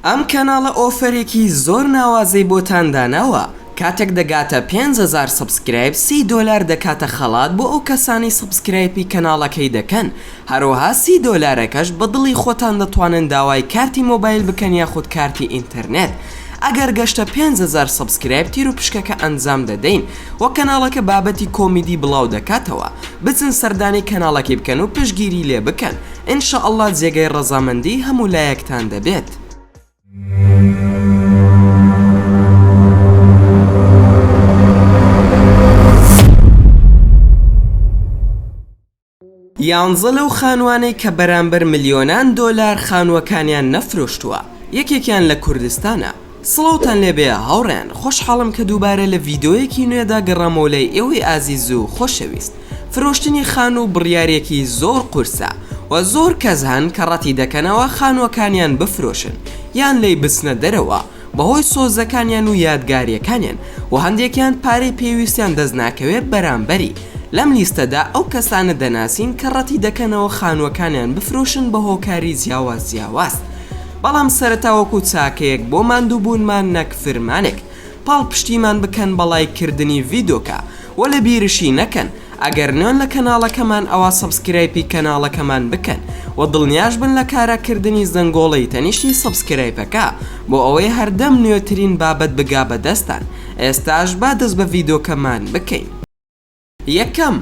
ئەم کەناڵە offer ێکی زۆر ناوازەی بۆتان داناوە کاتێک دەگاتە 5000 subscribe 30 دۆلار دەکاتە خەڵات بۆ ئەو کەسانەی subscribe ی کەناڵەکەی دەکەن هەروەها 30 دۆلارەکەش بە دڵی خۆتان دەتوانن داوای کارتی مۆبایل بکەن یاخود کارتی ئینتەرنێت ئەگەر گەشتە 5000 subscribe تیر و پشکەکە ئەنجام دەدەین وە کەناڵەکە بابەتی کۆمیدی بڵاو دەکاتەوە بچن سەردانی کەناڵەکەی بکەن و پشتگیری لێ بکەن ان شاء اللە جێگەی ڕەزامەندی هەموو لایەکتان دەبێت. یانزە لەو خانوانەی کە بەرامبەر ملیۆنان دۆلار خانوەکانیان نەفرۆشتووە یەکێکیان لە کوردستانە. سڵاوتان لێبێ هاوڕێیان خۆشحاڵم کە دووبارە لە ڤیدۆیەکی نوێدا گەڕامەوە لای ئێوەی ئازیز و خۆشەویست فرۆشتنی خانوو بڕیارێکی زۆر قورسە و زۆر کەس هەن کە ڕەتی دەکەنەوە خانووەکانیان بفرۆشن یان لێی بچنە دەرەوە بەهۆی سۆزەکانیان و یادگاریەکانیان و هەندێکیان پارەی پێویستیان دەست ناکەوێ بەرامبەری لەم لیستەدا ئەو کەسانە دەناسین کە ڕەتی دەکەنەوە خانووەکانیان بفرۆشن بە هۆکاری جیاواز جیاواز بەڵام سەرەتا وەکو چاکەیەک بۆ ماندووبوونمان نەک فرمانێک پاڵپشتیمان بکەن بە ڵایک کردنی ڤیدۆکە وە لە بیرشی نەکەن ئەگەر نوێن لە کەناڵەکەمان ئەوا subscribe ی کەناڵەکەمان بکەن وە دڵنیاش بن لە کارا کردنی زەنگۆڵەی تەنیشتی subscribe ەکە بۆ ئەوەی هەردەم نوێترین بابەت بگا بە دەستان ئێستاش با دەست بە ڤیدۆکەمان بکەین. یەکەم،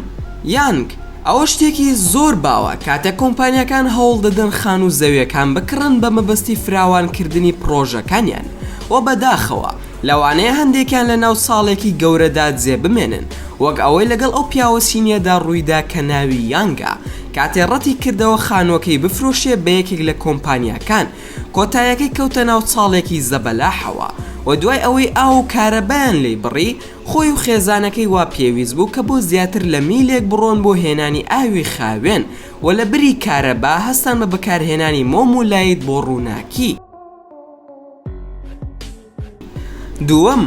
یانگ، ئەوە شتێکی زۆر باوە کاتێک کۆمپانیاکان هەوڵدەدەن خانوو زەویەکان بکڕن بە مەبەستی فراوانکردنی پڕۆژەکانیان و بەداخەوە لەوانەیە هەندێکیان لە ناو چاڵێکی گەورەدا جێ بمێنن وەک ئەوەی لەگەڵ ئەو پیاوە چینیەدا ڕوویدا کە ناوی یانگە کاتێ ڕەتی کردەوە خانووەکەی بفرۆشێ بە یەکێک لە کۆمپانیاکان کۆتایەکەی کەوتە ناو چاڵێکی زەبەلاحەوە و دوای ئەوەی ئاو و کارەبایان لێی بڕی خۆی و خێزانەکەی وا پێویست بوو کە بۆ زیاتر لە میلێک بڕۆن بۆ هێنانی ئاوی خاوێن و لە بری کارەبا هەستان بە بەکارهێنانی مۆم و light بۆ ڕووناکی. دووەم،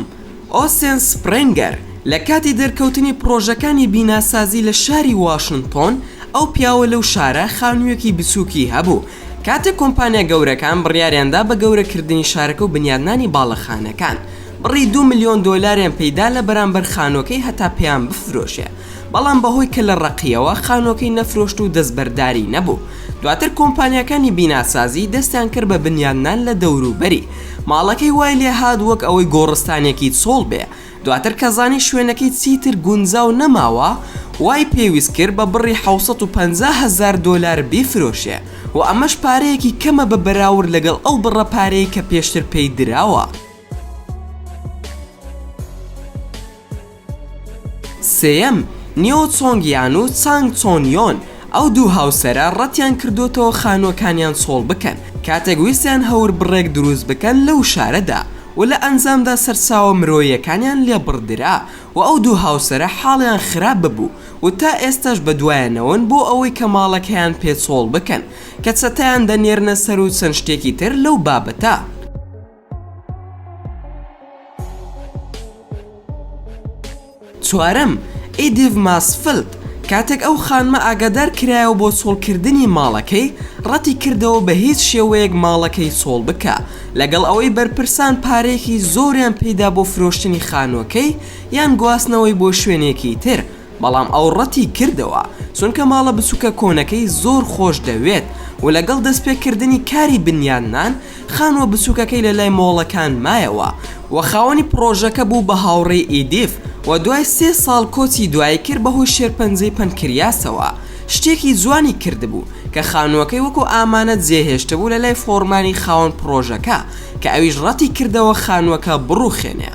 ئۆسێن سپرێنگەر، لە کاتی دەرکەوتنی پڕۆژەکانی بیناسازی لە شاری واشنتۆن، ئەو پیاوە لەو شارە خانوویەکی بچووکی هەبوو، کاتێک کۆمپانیا گەورەکان بڕیاریان دا بە گەورەکردنی شارەکە و بنیادنانی باڵەخانەکان، بڕی دوو ملیۆن دۆلاریان پێیدا لە بەرامبەر خانووەکەی هەتا پێیان بفرۆشێ، بەڵام بەهۆی کەلە ڕەقییەوە خانووەکەی نەفرۆشت و دەستبەرداری نەبوو. دواتر کۆمپانیاکانی بیناسازی دەستیان کرد بە بنیادنان لە دەوروبەری. ماڵەکەی وای لێهات وەک ئەوەی گۆڕستانێکی چۆڵ بێ. دواتر کە زانی شوێنەکەی چیتر گونجاو نەماوە، وای پێویست کرد بە بڕی 750 هەزار دۆلار بیفرۆشێ و ئەمەش پارەیەکی کەمە بە بەراورد لەگەڵ ئەو بڕە پارەی کە پێشتر پێی دراوە. سێیەم، نیۆ چۆنگ یان و چانگ چۆن یۆن، ئەو دوو هاوسەرە ڕەتیان کردۆتەوە خانووەکانیان چۆڵ بکەن کاتێک ویستیان هەوربڕێک دروست بکەن لەو شارەدا و لە ئەنجامدا سەرچاوە مرۆییەکانیان لێبڕدرا و ئەو دوو هاوسەرە حاڵیان خراپ ببوو و تا ئێستاش بەدوایانەوەن بۆ ئەوەی کە ماڵەکەیان پێ چۆڵ بکەن کە چەتەیان دەنێرنە سەر و چەند شتێکی تر لەو بابەتە. چوارەم، ئیدیڤ ماسفلد، کاتێک ئەو خانمە ئاگادار کرایەوە بۆ چۆڵکردنی ماڵەکەی، ڕەتی کردەوە بە هیچ شێوەیەک ماڵەکەی چۆڵ بکا، لەگەڵ ئەوەی بەرپرسان پارەیەکی زۆریان پێیدا بۆ فرۆشتنی خانووەکەی یان گواستنەوەی بۆ شوێنێکی تر، بەڵام ئەو ڕەتی کردەوە چونکە ماڵە بچوکە کۆنەکەی زۆر خۆش دەوێت و لەگەڵ دەستپێکردنی کاری بنیادنان خانووە بچوکەکەی لەلای مۆڵەکان مایەوە و خاوەنی پڕۆژەکە بوو بە هاوڕێی ئیدیف و دوای سێ ساڵ کۆچی دوایی کرد بەهۆی شێرپەنجەی پەنکریاسەوە شتێکی جوانی کردبوو کە خانووەکەی وەکو ئامانەت جێهێشتبوو لەلای فۆڕمانی خاوەن پڕۆژەکە کە ئەویش ڕەتی کردەوە خانووەکە بڕوخێنێ.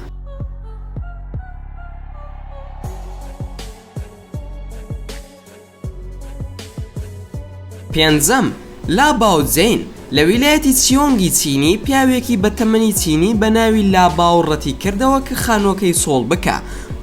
پێنجەم، لاباو جەین، لە ویلایەتی چیۆنگی چینی پیاوێکی بە تەمەنی چینی بە ناوی لاباو ڕەتی کردەوە کە خانووەکەی چۆڵ بکا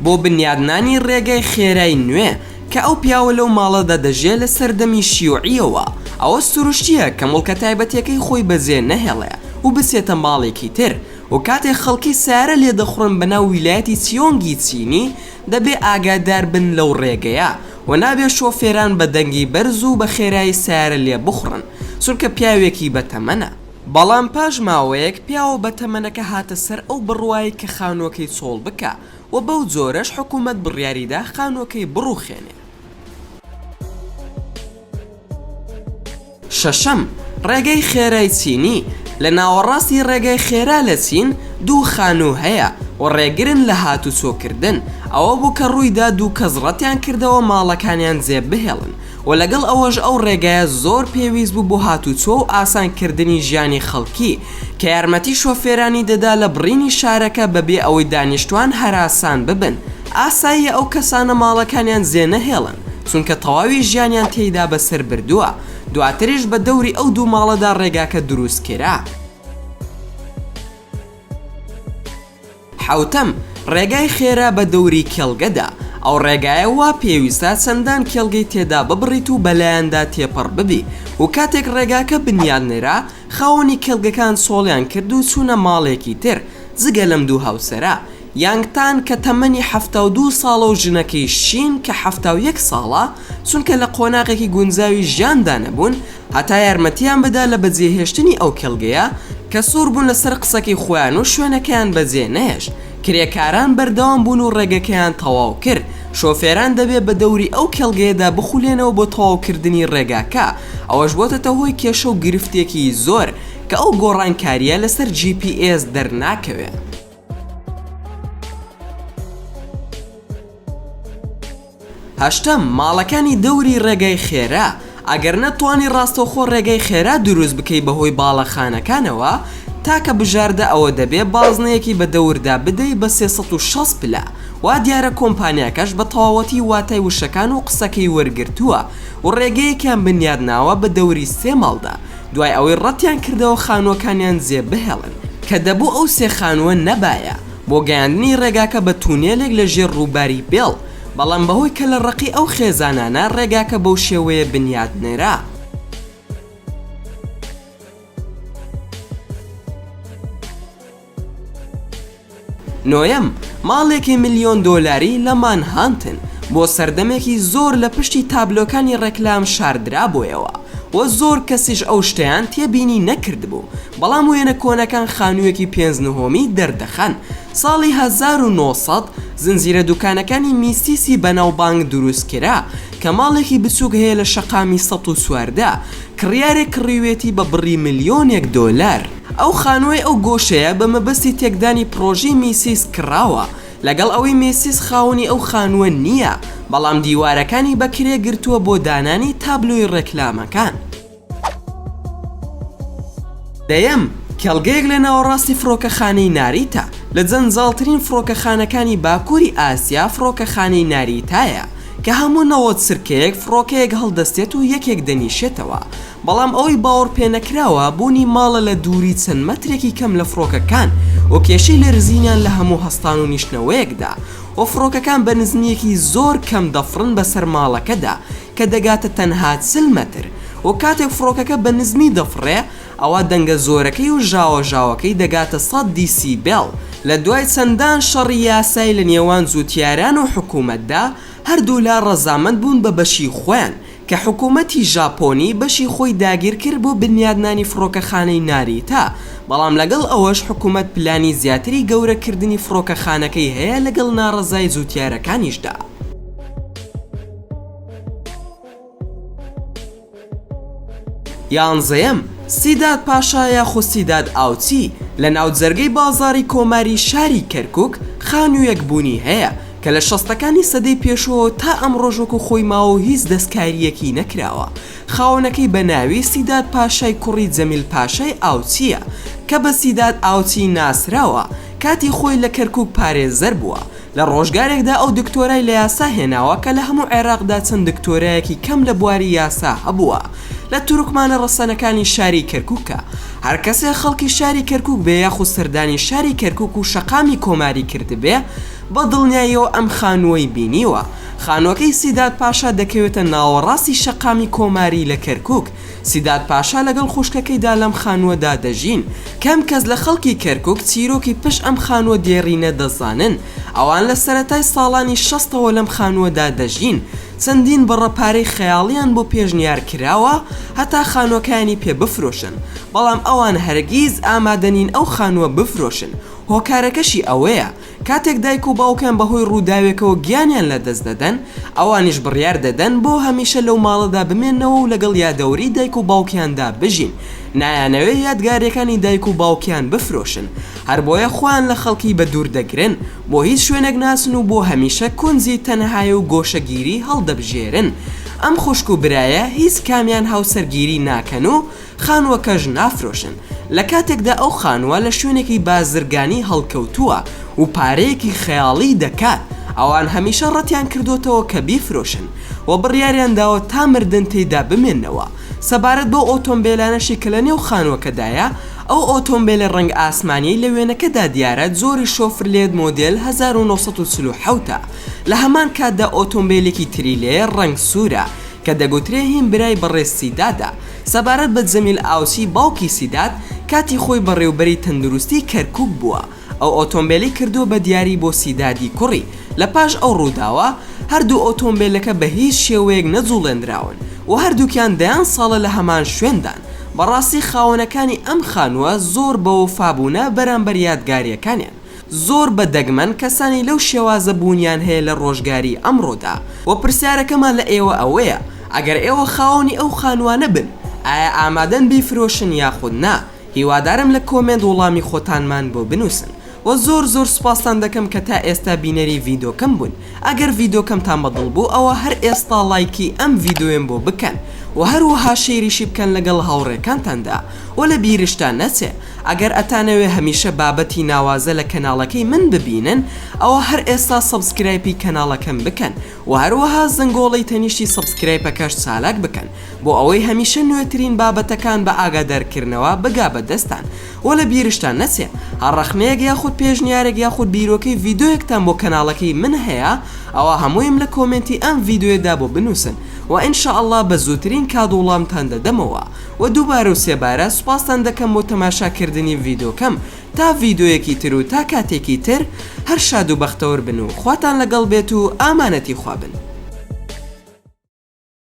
بۆ بنیادنانی ڕێگای خێرای نوێ کە ئەو پیاوە لەو ماڵەدا دەژێ لە سەردەمی شیوعیەوە ئەوە سروشتیە کە موڵکە تایبەتیەکەی خۆی بەجێ نەهێڵێ و بچێتە ماڵێکی تر و کاتێ خەڵکی سەیارە لێدەخوڕن بەناو ویلایەتی چیۆنگی چینی دەبێ ئاگادار بن لەو ڕێگەیە و نابێ شۆفێران بە دەنگی بەرز و بە خێرایی سەیارە لێبخوڕن چونکە پیاوێکی بە تەمەنە. بەڵام پاش ماوەیەک پیاوە بەتەمەنەکە هاتە سەر ئەو بڕوایەی کە خانووەکەی چۆڵ بکا و بەو جۆرەش حکوومەت بڕیاریدا خانووەکەی بڕووخێنێ. شەشەم، ڕێگەی خێرای چینی، لە ناوەڕاستی ڕێگای خێرا لە چین دوو خانوو هەیە و ڕێگرن لە هاتوچۆکردن، ئەوە بوو کە ڕوویدا دوو کەس ڕەتیان کردەوە ماڵەکانیان جێبهێڵن و لەگەڵ ئەوەش ئەو ڕێگایە زۆر پێویست بوو بۆ هاتوچۆ و ئاسانکردنی ژیانی خەڵکی کە یارمەتی شۆفێرانی دەدا لە بڕینی شارەکە بەبێ ئەوەی دانیشتوان هەراسان ببن، ئاساییە ئەو کەسانە ماڵەکانیان جێنەهێڵن. چونکە تەواوی ژیانیان تێیدا بەسەر بردووە، دواتریش بە دەوری ئەو دوو ماڵەدا ڕێگاکە دروست کرا. حەوتەم، ڕێگای خێرا بە دەوری کێڵگەدا، ئەو ڕێگایە وا پێویستە چەندان کێڵگەی تێدا ببڕیت و بەلایاندا تێپەڕ ببی و کاتێک ڕێگاکە بنیات نرا خاوەنی کێڵگەکان چۆڵیان کرد و چوونە ماڵێکی تر، جگە لەم دوو هاوسەرە، یانگ تان کە تەمەنی 72 ساڵە و ژنەکەی شین کە 71 ساڵە، چونکە لە قۆناغێکی گونجاوی ژیاندا نەبوون هەتا یارمەتیان بدا لە بەجێهێشتنی ئەو کێڵگەیە، کە سوور بوون لەسەر قسەکەی خۆیان و شوێنەکەیان بەجێ نەهێشت، کرێکاران بەردەوام بوون و ڕێگەکەیان تەواو کرد، شۆفێران دەبێ بە دەوری ئەو کێڵگەیەدا بخولێنەوە بۆ تەواوکردنی ڕێگاکە، ئەوەش بۆتەتە هۆی کێشە و گرفتێکی زۆر کە ئەو گۆڕانکارییە لەسەر جی پی ئێس دەرناکەوێ. هەشتەم، ماڵەکانی دەوری ڕێگای خێرا، ئەگەر نەتوانی ڕاستەوخۆ ڕێگای خێرا دروست بکەی بەهۆی باڵەخانەکانەوە، تاکە بژاردە ئەوە دەبێ بازنەیەکی بە دەوردا بدەی بە 360 پلە، وا دیارە کۆمپانیاکەش بە تەواوەتی واتای وشەکان و قسەکەی وەرگرتووە و ڕێگەیەکیان بنیات ناوە بە دەوری سێ ماڵدا دوای ئەوەی ڕەتیان کردەوە خانووەکانیان جێ بهێڵن کە دەبوو ئەو سێ خانووە نەبایە بۆ گەیاندنی ڕێگاکە بە تونێلێک لە ژێر ڕووباری بێڵ، بەڵام بەهۆی کەلەڕەقی ئەو خێزانانە ڕێگاکە بەو شێوەیە بنیات نرا. نۆیەم، ماڵێکی ملیۆن دۆلاری لە مانهانتن بۆ سەردەمێکی زۆر لە پشتی تابلۆکانی ڕێکلام شاردرابۆیەوە و زۆر کەسیش ئەو شتەیان تێبینی نەکردبوو، بەڵام وێنە کۆنەکان خانوویەکی پێنج نهۆمی دەردەخەن. ساڵی 1900 زنجیرە دوکانەکانی میسیسی بەناوبانگ دروستکرا کە ماڵێکی بچووک هەیە لە شەقامی 114، کڕیارێک کڕیوێتی بە بڕی ملیۆنێک دۆلار. ئەو خانووەی ئەو گۆشەیە بە مەبەستی تێکدانی پڕۆژەی میسیس کڕاوە، لەگەڵ ئەوەی میسیس خاوەنی ئەو خانووە نییە، بەڵام دیوارەکانی بە کرێ گرتووە بۆ دانانی تابلۆی ڕێکلامەکان. دەیەم، کێڵگەیەک لە ناوەڕاستی فڕۆکەخانەی ناریتا، لە جەنجاڵترین فڕۆکەخانەکانی باکووری ئاسیا فڕۆکەخانەی ناریتایە، کە هەموو 90 چرکەیەک فڕۆکەیەک هەڵدەستێت و یەکێک دەنیشێتەوە، بەڵام ئەوەی باوەڕپێنەکراوە بوونی ماڵە لە دووری چەند مەترێکی کەم لە فڕۆکەکان و کێشەی لەرزینیان لە هەموو هەستان و نیشتنەوەیەکدا و فڕۆکەکان بە نزمییەکی زۆر کەم دەفڕن بەسەر ماڵەکەدا کە دەگاتە تەنها 40 مەتر و کاتێک فڕۆکەکە بە نزمی دەفڕێ ئەوا دەنگە زۆرەکەی و ژاوەژاوەکەی دەگاتە 100 دیسیبێڵ. لە دوای چەندان شەڕی یاسایی لە نێوان جووتیاران و حکوومەتدا هەردوولا ڕەزامەند بوون بە بەشی خۆیان کە حکوومەتی ژاپۆنی بەشی خۆی داگیرکرد بۆ بنیادنانی فڕۆکەخانەی ناریتا، بەڵام لەگەڵ ئەوەش حکوومەت پلانی زیاتری گەورەکردنی فڕۆکەخانەکەی هەیە لەگەڵ ناڕەزای جووتیارەکانیشدا. یانزەیەم، سیداد پاشا یاخود سیداد ئاوچی، لە ناوجەرگەی بازاڕی کۆماری شاری کەرکوک خانوویەک بوونی هەیە کە لە شەستەکانی سەدەی پێشووەوە تا ئەمڕۆش وەکو خۆی ماوە و هیچ دەستکارییەکی نەکراوە، خاوەنەکەی بە ناوی سیداد پاشای کوڕی جەمیل پاشای ئاوچییە کە بە سیداد ئاوچی ناسراوە، کاتی خۆی لە کەرکوک پارێزەر بووە. لە ڕۆژگارێکدا ئەو دکتۆرای لە یاسا هێناوە کە لە هەموو عێراقدا چەند دکتۆرایەکی کەم لە بواری یاسا هەبووە لە تورکمانە ڕەسەنەکانی شاری کەرکوکە. هەر کەسێ خەڵکی شاری کەرکوک بێ یاخود سەردانی شاری کەرکوک و شەقامی کۆماری کردبێ بە دڵنیاییەوە ئەم خانووەی بینیوە. خانووەکەی سیداد پاشا دەکەوێتە ناوەڕاستی شەقامی کۆماری لە کەرکوک. سیداد پاشا لەگەڵ خوشکەکەیدا لەم خانووەدا دەژین. کەم کەس لە خەڵکی کەرکوک چیرۆکی پشت ئەم خانووە دێڕینە دەزانن. ئەوان لە سەرەتای ساڵانی شەستەوە لەم خانووەدا دەژین. چەندین بڕە پارەی خەیاڵیان بۆ پێشنیار کراوە هەتا خانووەکەیانی پێ بفرۆشن، بەڵام ئەوان هەرگیز ئامادەنین ئەو خانووە بفرۆشن، هۆکارەکەشی ئەوەیە کاتێک دایک و باوکیان بەهۆی ڕووداوێکەوە گیانیان لەدەست دەدەن، ئەوانیش بڕیار دەدەن بۆ هەمیشە لەو ماڵەدا بمێنەوە و لەگەڵ یادەوەری دایک و باوکیاندا بژین، نایانەوێ یادگاریەکانی دایک و باوکیان بفرۆشن، هەربۆیە خۆیان لە خەڵکی بەدوور دەگرن، بۆ هیچ شوێنێک ناچن و بۆ هەمیشە کونجی تەنهایی و گۆشەگیری هەڵدەبژێرن. ئەم خوشک و برایە هیچ کامیان هاوسەرگیری ناکەن و خانووەکەش نافرۆشن، لە کاتێکدا ئەو خانووە لە شوێنێکی بازرگانی هەڵکەوتووە و پارەیەکی خەیاڵی دەکات، ئەوان هەمیشە ڕەتیان کردۆتەوە کە بیفرۆشن و بڕیاریان داوە تا مردن تێیدا بمێننەوە. سەبارەت بەو ئۆتۆمبێلانەشی کە لە نێو خانووەکەدایە، ئەو ئۆتۆمبێلە ڕەنگ ئاسمانیەی لە وێنەکەدا دیارە جۆری شۆفرلێت مۆدێل 1947 ە، لە هەمان کاتدا ئۆتۆمبێلێکی تری لێیە ڕەنگ سوورە کە دەگوترێ هین برای بەڕێز سیدادە. سەبارەت بە جەمیل ئاوسی باوکی سیداد، کاتی خۆی بەڕێوبەری تەندروستی کەرکوک بووە، ئەو ئۆتۆمبێلەی کردووە بە دیاری بۆ سیدادی کوڕی، لە پاش ئەو ڕووداوە هەردوو ئۆتۆمبێلەکە بە هیچ شێوەیەک نەجوڵێنراون و هەردووکیان دەیان ساڵە لە هەمان شوێندان، بەڕاستی خاوەنەکانی ئەم خانووە زۆر بەوەفابوونە بەرامبەر یادگارییەکانیان. زۆر بە دەگمەن کەسانی لەو شێوازە بوونیان هەیە لە ڕۆژگاری ئەمڕۆدا. وە پرسیارەکەمان لە ئێوە ئەوەیە ئەگەر ئێوە خاوەنی ئەو خانووانە بن ئایا ئامادەن بیفرۆشن یاخود نا؟ هیوادارم لە کۆمێنت وڵامی خۆتانمان بۆ بنوسن. وە زۆر زۆر سوپاستان دەکەم کە تا ئێستا بینەری ڤیدۆکەم بوون. ئەگەر ڤیدۆکەمتان بە دڵ بوو ئەوە هەر ئێستا ڵایکی ئەم ڤیدۆیەم بۆ بکەن وە هەروەها شەیریشی بکەن لەگەڵ هاوڕێکانتاندا وە لە بیرشتان نەچێ ئەگەر ئەتانەوێ هەمیشە بابەتی ناوازە لە کەناڵەکەی من ببینن ئەوە هەر ئێستا subscribe ی کەناڵەکەم بکەن وە هەروەها زەنگۆڵەی تەنیشتی subscribe ەکەش چالاک بکەن بۆ ئەوەی هەمیشە نوێترین بابەتەکان بە ئاگادارکردنەوە بگا بە دەستتان وە لە بیرشتان نەچێ هەر ڕەخنەیەک یاخود پێشنیارێک یاخود بیرۆکەی ڤیدۆیەکتان بۆ کەناڵەکەی من هەیە ئەوا هەموویم لە کۆمێنتی ئەم ڤیدۆیەدا بۆ بنوسن وە ان شاء اللە بە زووترین کات وڵامتان دەدەمەوە وە دووبارە و سێبارە سوپاستان دەکەم بۆ تەماشا کردنی ڤیدۆکەم تا ڤیدۆیەکی تر و تا کاتێکی تر هەر شاد و بەختەوەر بن و خواتان لەگەڵ بێت و ئامانەتی خوا بن.